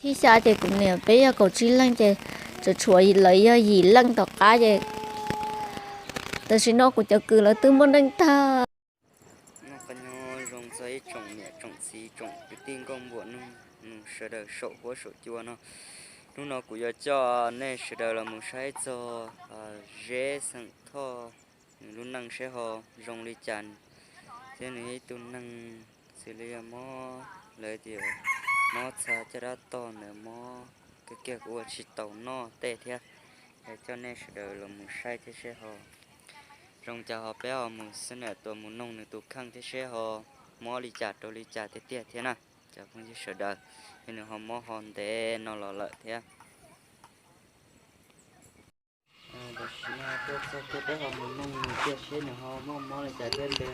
Thib xya ces kuv niam peb yog kaum tsib leej ces tseem tshuav lawv yog yim leej tom qab ces tam sim no kuv cov kwv lawv twb muaj neej tag. Noj qab nyob zoo txog ib tsoom niam tsoom txiv tsoom kwv tij nkauj npua nus sawv daws saum huab saum cua no. Hnub no kuv yuav coj nej sawv daws los mus saib txog Zeb xeem Thoj nws lub neej seb ho zoo li cas thiab nws ib tug neeg xws li yog mob, lawv tias mob txha caj dab tog ntawd mob kawg kiag ua tsis tau noj tej thiab. Yuav coj nej sawv daws los mus saib thiab seb ho zoo cas ho peb ho mus xab nam tua mus noog nws tus kheej thiab seb ho mob li cas rau li cas tiag tiag thiab na. Cov phooj ywg sawv daws, es nws ho mob ho ntev no los lawm thiab. Tam sim no tuaj txog kiag peb ho mus noog nws tiag seb nws ho muaj mob li cas thiab npe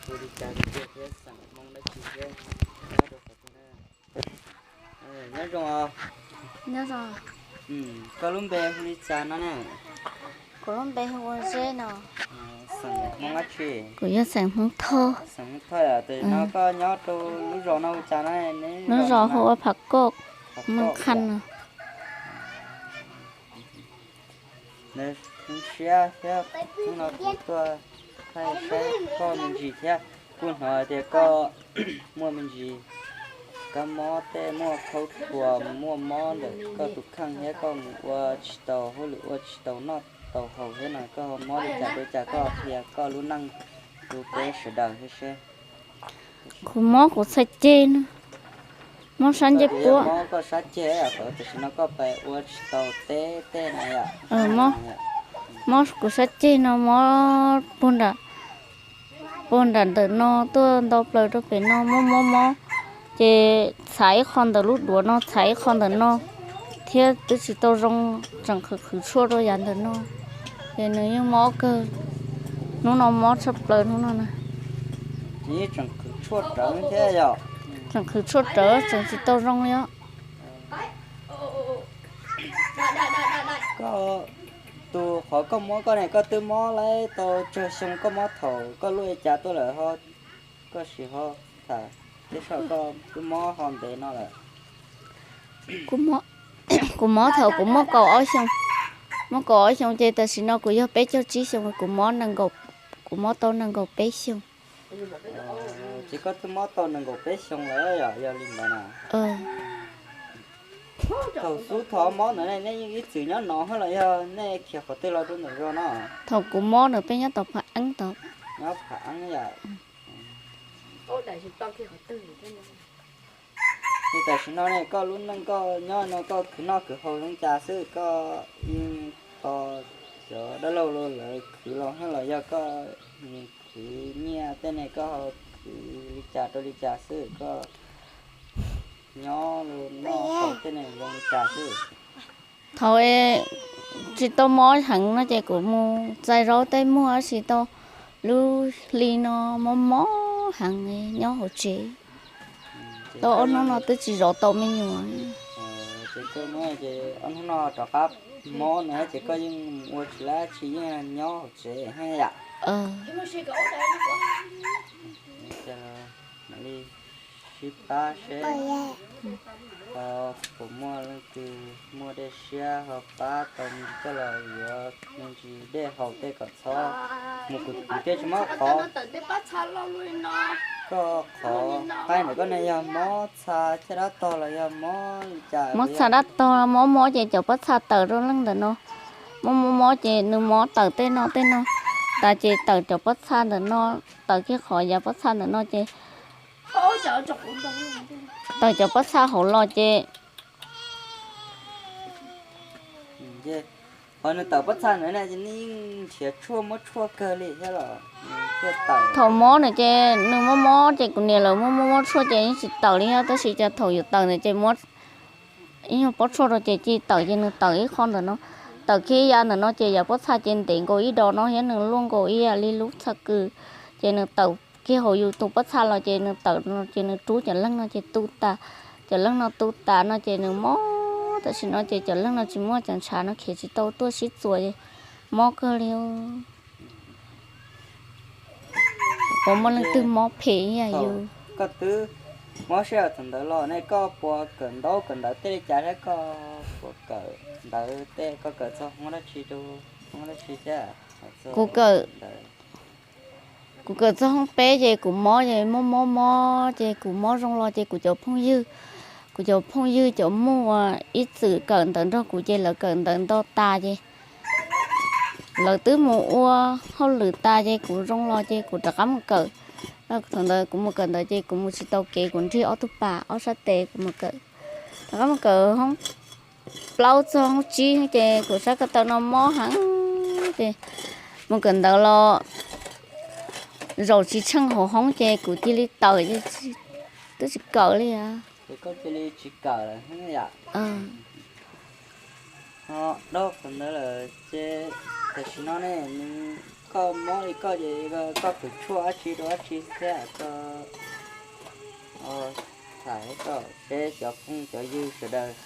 hu li cas tiag thiab xeem Hmoob dab tsi thiab. Nyob zoo os. Koj lub npe hu li cas no ne? Kuv lub npe hu ua Zeb no. Xeem Hmoob dab tsi? Kuv yog xeem Hmoob Thoj. Xeem Hmoob Thoj, tam sim no koj nyob rau lub zos no hu cas no? Lub zos hu ua Phav Koj, Meej Qhaj no. Zoo siab thiab, hnub no kuv tuaj thaij saib koj me ntsis thiab, kuj hnov tias koj muaj me ntsis kab mob tej, muaj khaub thuas, muaj mob ntawm koj tus kheej thiab koj mus ua tsis tau hauj lwm, ua tsis tau noj tau haus thiab no, koj ho mob li cas rau cas, koj qhia koj lub neej rau peb sawv daws thiab seb. Kuv mob kuv txhais ceg no, mob sab ncej puab. Mob koj sab ceg, tam sim no koj pais ua tsis tau teb tej na yom? Mob kuv sab ceg no, mob puag nram, puag nram ntawm no tuaj nto plaws rau pem no, mob mob mob, ces txhav ib qho ntawm lub duav no, txhav ib qho ntawm no, thiab twb tsis tau zoo, tseem qhwv qhwv tshuaj rau yav ntawm no, ces nws yeej mob kawg. Hnub no mob tshaj plaws hnub no na. Tseem qhwv tshuaj rawv thiab yom? Tseem qhwv tshuaj rawv, tseem tsis tau zoo li os. Koj, tus qhov koj mob koj ne, koj twb mob lawm tau tsawg xyoo, koj mob thaum koj luaj li cas tuaj lawm ho, koj sim ho tham thiab, koj twb mob ho ntev no lawm? Kuv mob thaum kuv muaj kaum ob xyoo, muaj kaum ob xyoo ces tam sim no kuv yog peb caug tsib xyoo, kuv mob, kuv mob tau nees nkaum peb xyoo. Ces koj twb mob tau nees nkaum peb xyoo lawm yog li ntawd na. Thaum xub thawj mob ntawd nej yeej ib txwm nyob no los yog nej khiav qhov twg los rau ntawm zos no? Thaum kuv mob ntawd peb nyob tau Phav Eeb tod. Nyob Phav Eeb yom. Ces tam sim no ne koj lub neej koj nyob no koj khwv noj khwv haus zoo cas xwb, koj yeej tos cov dab laug lawv khwv los hab los yog koj khwv nyiaj tej ne, koj ho khwv li cas rau li cas xwb, koj nyob noj haus tej ne zoo li cas xwb? Thaum tsis tau mob heev no ces kuv mus txais zaub tej muag, tab sis tau lub hli no mob mob heev, nyob hauv tsev tau ob hnub no twb tsis zov tau me nyuam. Ces ob hnub no rov qab mob no ces koj yeej ua tsis dab tsi, yeej nyob hauv tsev hab yom? Mam li sib pab seb ho puas muaj leej twg muaj dej siab ho pab tau me ntsis koj los yuav me ntsis dej haus tej kom txhob mus kwv kwv thiab tsis mob qhov. Koj qhov qaib ntawm koj ne yog mob txha caj dab tog los yog mob li cas? Mob txha dab tog, mob mob ces cov pob txha tawm rau leej ntawm no. Mob mob mob ces nws mob tawm tej no tej no tas ces tawm cov pob txha ntawm no, tawm kiag qhov yav pob txha ntawm no ces tawm cov pob txha hauv los ces Qhov nws tawm pob txha ntawd ne ces nws yeej nrhiav tshuaj muab tshuaj kawg li thiab los thiaj tawm. Thaum mob na ces nws mob mob ces kuv niam lawv muab muab muab tshuaj ces yeej tsis tawm li thiab, tab sis cas thaum yuav tawm ntawd ces muab, ib nyuag pob tshuaj rau ces cia tawm, ces nws tawm ib qho ntawm no, tawm kiag ib yav ntawm no ces yav pob txha ces ntev nkaus ib dos no thiab nws luaj nkaus ib yam li lub txha kws, ces nws tawm kiag hauv yus tus pob txha los ces nws tawm ces nws rub cov leeg no ces tu tas, cov leeg no tu tas no ces nws mob tam sim no ces cov leeg no tsis muaj cov ntshav no khiav tsis tau tuaj sib txuas ces mob kawg li. Puas muaj leej twg mob phem ib yam yus? Koj twb Mob sij hawm thaum ntawd los nej koj puas kawm ntaub kawm ntawv tej li cas thiab, koj puas kawm ntawv tej, koj kawm txog hoob dab tsi rau, hoob dab tsi thiab? Kuv kawm, kuv kawm txog hoob peb ces kuv mob ces mob mob mob ces kuv mob zoo los ces kuv cov phooj ywg, kuv cov phooj ywg cov muaj ib txwm kawm ntawv nrog kuv ces lawv kawm ntawv nto tas ces lawv twb mus ua hauj lwm tas ces kuv zoo los ces kuv rov qab mus kawm. Thaum ntawd kuv mus kawm ntawv ces kuv mus tsis tau kev, kuv nrig ob tug pas ob sab tes kuv mus kawm. Rov qab mus kawm hoob plaub txog hoob tsib ces kuv sab ko taw no mob heev ces mus kawm ntawv los zaum tsis tsheej hauv hoob ces kuv cia li tawm, twb tsis kawm li. Koj cia li tsis kawm lawm yom? Ho dhau qhov ntawd lawm ces tam sim no ne, nws, koj mob li koj ces koj khwv tshuaj dab tsi rau dab tsi thiab, koj tham kom seb cov phooj cov ywg sawv daws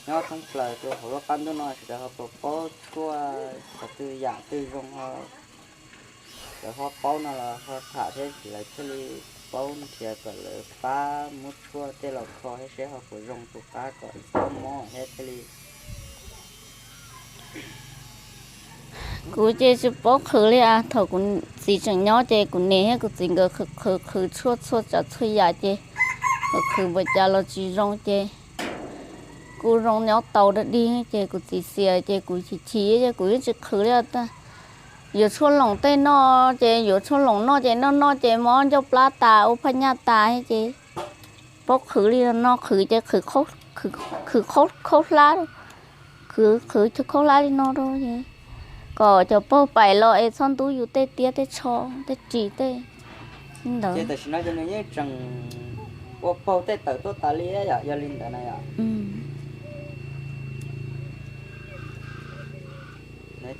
nyob thoob plaws rau hauv lub qab ntuj no sawv daws ho puas paub tshuaj qhov twg yam twg zoo ho lawv ho paub no los ho tham thiab, lawv thiaj li paub nrhiav kom lawv pab muab tshuaj tej los kho thiab seb ho puas zoo tus qab kom txhob mob thiab thiaj li. Kuv ces tsis paub qhwv li as. Thaum kuv txiv tseem nyob ces kuv niam thiab kuv txiv nkawd qhwv qhwv qhwv tshuaj txhua tsav txhua yam ces kuv qhwv npaum cas los tsis zoo ces kuv zoo nyob tau dawb dig ces kuv txiv xiam ces kuv chim chim ces kuv yeej tsis qhwv li. Yuav tshuaj loos tej noj ces yuav tshuaj loos noj ces noj noj ces mob ncauj plab tas ua phaj nyaj tas ces paub qhwv li no, qhwv ces qhwv khaub hlab, qhwv qhwv khaub hlab li no rau kom cov paug pais los es txhob ntub yus tej tiab tej tsho tej ris tej ntawd. Tam sim no ces nws yeej tseem ua paug tej tawm tuaj tas li yom, yog li ntawd na yom.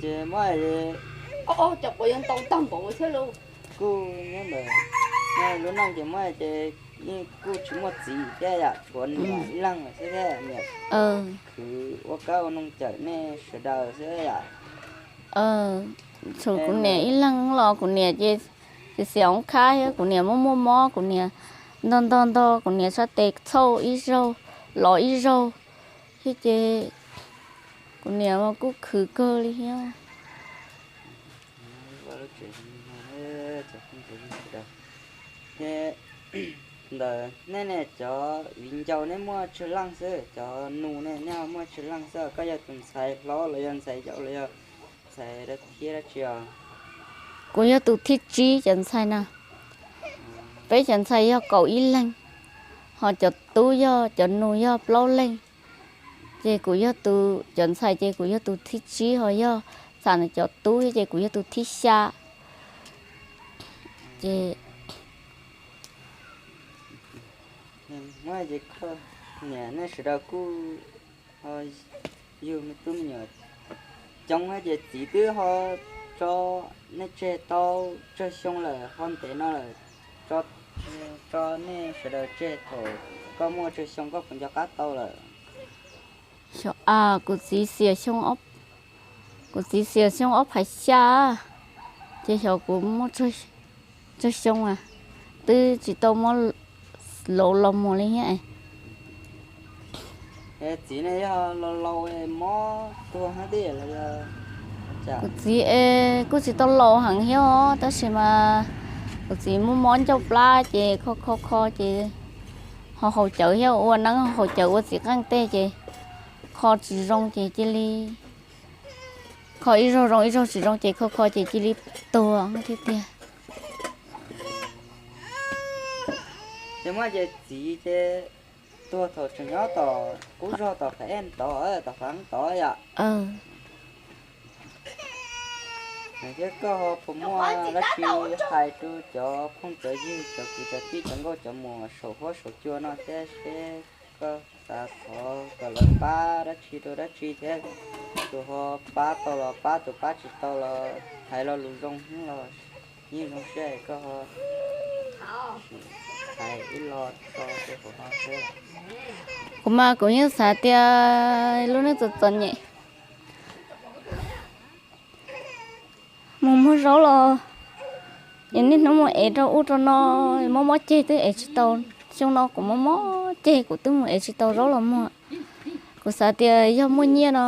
Ces muab, cov quav yuav ntau tag npaum thiab lauj. Kuj nyob ntawd, lub neej ces muab ces yeej kuj tsis muaj txiv thiab yom, tshuav niam ib leeg lawm xwb thiab niam khwv ua kab ua noog cawm nej sawv daws xwb yom. Tshuav kuv niam ib leeg los kuv niam ces xiam xiam oob khab thiab kuv niam muaj muaj mob, kuv niam ntog ntog ntog kuv niam sab tes txhauj ib zaug los ib zaug thiab ces kuv niam mas kuj khwv kawg li thiab. Ntawd nej ne cov viv ncaus nej muaj tsawg leej xwb, cov nus ne nej muaj tsawg leej xwb, koj yog tus ntxhais hlob los yog ntxhais yau los yog ntxhais dab thiab dab tsi os? Kuv yog tus thib tsib cov ntxhais na. Peb cov ntxhais yog kaum ib leeg, ho cov tub yog, cov nus yog plaub leeg. Ces kuv yog tus, cov ntxhais ces kuv yog tus thib tsib, ho yog txham cov tub ces kuv yog tus thib xya. Ces muab ces koj niam nej sawv daws kuj ho yug me tub me nyuam coob ces txiv twb ho tso nej tseg tau tsawg xyoo lawm, ho ntev no lawm, tso nej sawv daws tseg thaum koj muaj tsawg xyoo koj puas nco qab tau lawm? Xyov, kuv txiv xiam xyoo, kuv txiv xiam xyoo ob phav xya, ces xyov kuv muaj tsawg xyoo, twb tsis tau muab laus los mus li thiab. Txiv ne yog laus laus mob tuag hab tij los? Kuv txiv es kuj tsis tau laus heev thiab os, tab sis mas kuv txiv muaj mob ncauj plab ces kho kho kho ces ho haus cawv thiab ua neeb haus cawv ua txiv qeej tej ces kho tsis zoo ces cia li, kho ib zaug zoo ib zaug tsis zoo ces kho kho ces cia li tuag tiag tiag. Ces muab ces txiv ces tuag thaum tseem nyob tom qub zog tom Pham Ej tod, tom Pham Ej tod yom. Thiab koj ho puas muaj dab tsi hais rau cov phooj cov ywg cov kwv cov tij cov nkauj cov muam saum huab saum cua no thiab seb koj xav thov kom lawv pab dab tsi rau dab tsi thiab, tus ho pab tau los pab, tus pab tsis tau los hais lo lus zoo los yeej zoo siab koj ho hais ib lo tso rau hauv no thiab. Kuv mas kuv yeej xav tias lub neej txom txom nyem mus muag zaub los es niaj hnub mus ev rau ub rau no, mob mob ceg twb ev tsis tau. Xyoo no kuv mob mob ces kuv twb mus ev tsis tau zaub los muag. Kuv xav tias yog muaj nyiaj no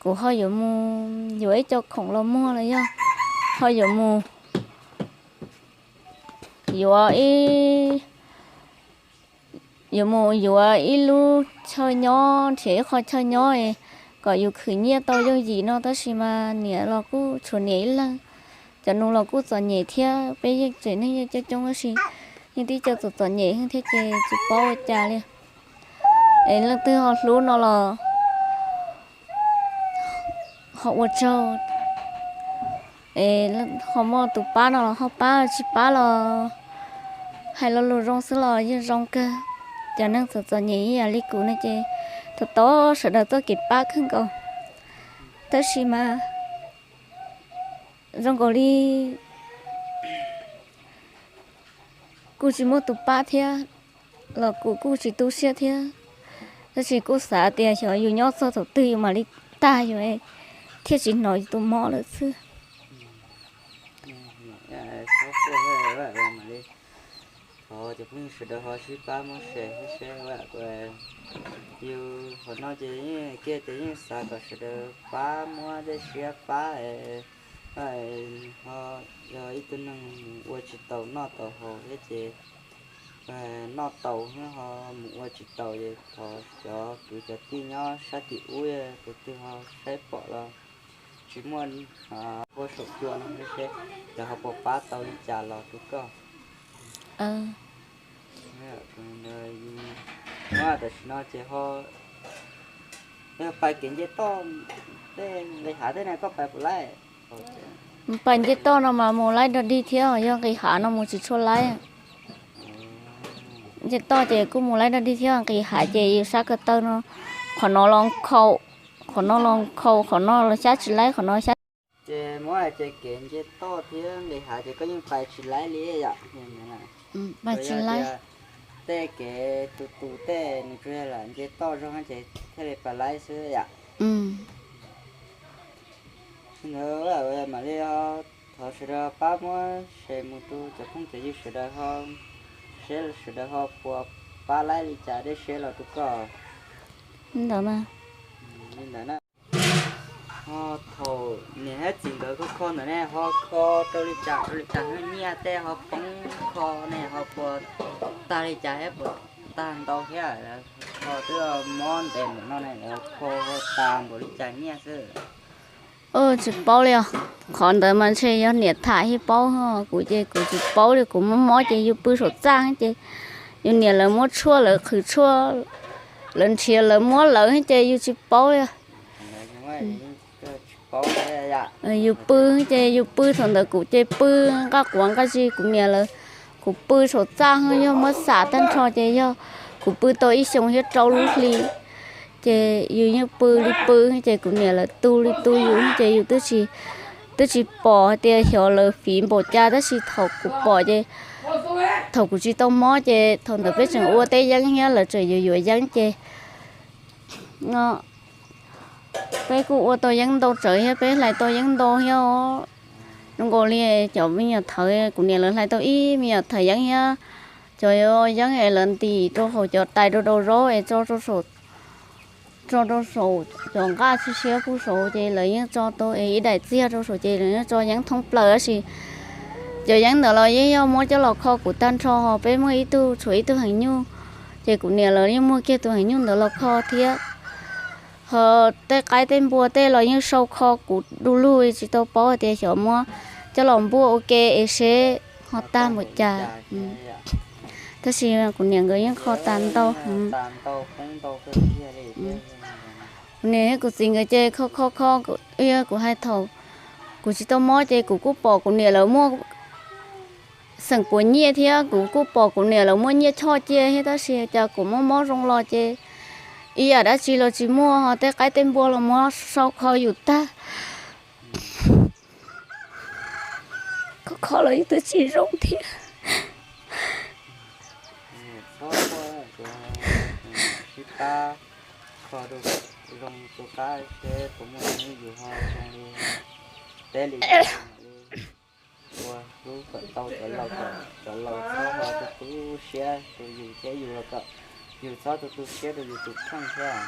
kuv ho yuav mus yuav ib co khoom los muag los yog ho yuav mus yuav ib, yuav mus yuav ib lub chaw nyob, nrhiav ib qho chaw nyob kom yus khwv nyiaj tau yooj yim no, tab sis mas niam los kuj tshuav niam ib leeg. Cov nus los kuj txom nyem thiab, peb yeej tsev neeg yeej coob coob tab sis yeej tib co txom txom nyem thiab ces tsis paub ua cas li. Es leej twg ho hlub no los ho ua tsaug, es ho muaj tus pab no los ho pab, tsis pab los hais lo lus zoo xwb los yeej zoo kawg. Cov neeg txom txom nyem ib yam li kuv no ces tau tau sawv daws txoj kev pab kawg nkaus. Tab sis mas zoo nkaus li kuj tsis muaj tus pab thiab los kuv kuj tsis tu siab thiab. Tab sis kuj xav tias xyov yus nyob txog thaum twg yus mam li tag yus thiaj tsis hnov yus tus mob lawm xwb. Thov cov phooj ywg sawv daws ho sib pab muab share seb, yus qhov no ces yeej kiag ces yeej xav kom sawv daws pab muab tej siab pab, ho yog ib tug neeg mus ua tsis tau noj tau haus thiab ces noj tau ho mus ua tsis tau ces thov cov kwv cov tij nyob sab tim ub tus twg ho saib pom los tsis muaj ua saum cua no seb cov ho puas pab tau li cas los rau koj. Tam sim no ces ho pais kev nce toj tej nqis hav tej na koj pais puas laib? Pais nce toj no mas mus laib dog dig thiab, yog nqis hav no mus tsis tshua laib. Nce toj ces kuj mus laib dog dig thiab, nqis hav ces yus sab ko taw no, qhov no los khau, qhov no los khau, qhov no los xyab tsis laib, qhov no xyab. Ces muab hais tias kev nce toj thiab nqis hav ces koj yeej pais tsis laib li yom? Pais tsis laib. Tej kev tus tus tej nws tsuas yog lam nce toj zog ces thiaj li pais laib xwb yom? Ntawd mam li thov sawv daws pab muab share mus rau cov phooj cov ywg sawv daws ho, seb sawv daws ho puas pab laib li cas dej siab los rau koj. Ntawd mas li ntawd na. Ho thaum niam thiab txiv nkawd kho kho ntawd ne, ho kho rau li cas rau li cas, nyiaj tej ho poob kho ne ho puas tag li cas thiab puas tag ntau thiab, ho twb mob ntev ntawm no ne, lawv kho ho tas npaum li cas nyiaj xwb? Tsis paub li os. Qhov ntawd mas ntshe yog niam tham thiaj paub, kuv ces kuv tsis paub li, kuv mob mob ces yus pw saum txaj ces yus niam lawv muab tshuaj lawv qhwv tshuaj, lawv nrhiav lawv muab lawv ces yus tsis paub li. Yus pw ces yus pw thaum ntawd kuv ces pw nqaj quav nqaj zis kuv niam lawv, kuv pw saum txaj yog muab xam tag nrho ces yog kuv pw tau ib xyoo thiab rau lub hli. Ces yus yeej pw li pw ces kuv niam lawv tu li tu yus ces yus twb tsis pom hais tias xyov lawv fiv npaum cas tab sis thaum kuv pom ces thaum kuv tsis tau mob ces thaum ntawd peb tseem ua teb yeeb thiab lawv tseem yuav yuav yeeb ces no peb kuj ua tau yeeb ntau tsawv thiab peb hlais tau yeeb ntau thiab os. Zoo nkaus li cov me nyuam thawv kuv niam lawv hlais tau ib me nyuam thawv yeeb thiab cov yeeb es lawv ntim rau hauv cov tais rau rau zaub es tso rau saum tso rau saum cov nqaj siab siab puag saud ces lawv yeej tso tau es ib daim txiag rau saud ces lawv yeej tso yeeb thoob plaws tab sis cov yeeb ntawd los yeej yog muab coj los kho kuv tag nrho ho peb muaj ib tug tshuav ib tug heev nyuj ces kuv niam lawv yeej muag kiag tus heev nyuj ntawd los kho thiab. Ho tej qaib tej npua tej los yeej sau kho kuv du lug tsis tau paub hais tias xyov muab coj los npuaj ua ke es seb ho tag npaum cas. Tab sis kuv niam nkawd yeej kho tas ntau heev. Kuv niam thiab kuv txiv nkawd ces kho kho kho, kuv hais thaum kuv tsis tau mob ces kuv kuj pom kuv niam lawv muaj xeem puas nyiaj thiab kuv kuj pom kuv niam lawv muaj nyiaj choj cia thiab tab sis cas kuv mob mob zoo los ces ib yam dab tsi los tsis muaj ho tej qaib tej npua los muab sau kho yus tag. Kho kho los yus twb tsis zoo thiab. Sib pab kho rau zoo rau qab seb puas muaj ib hnub yus ho zoo li peb li ua. hlub kom tau cov laus, kom cov laus txhob tu tu siab rau yus thiab yus los kom yus txhob tu tu siab rau yus tus kheej thiab.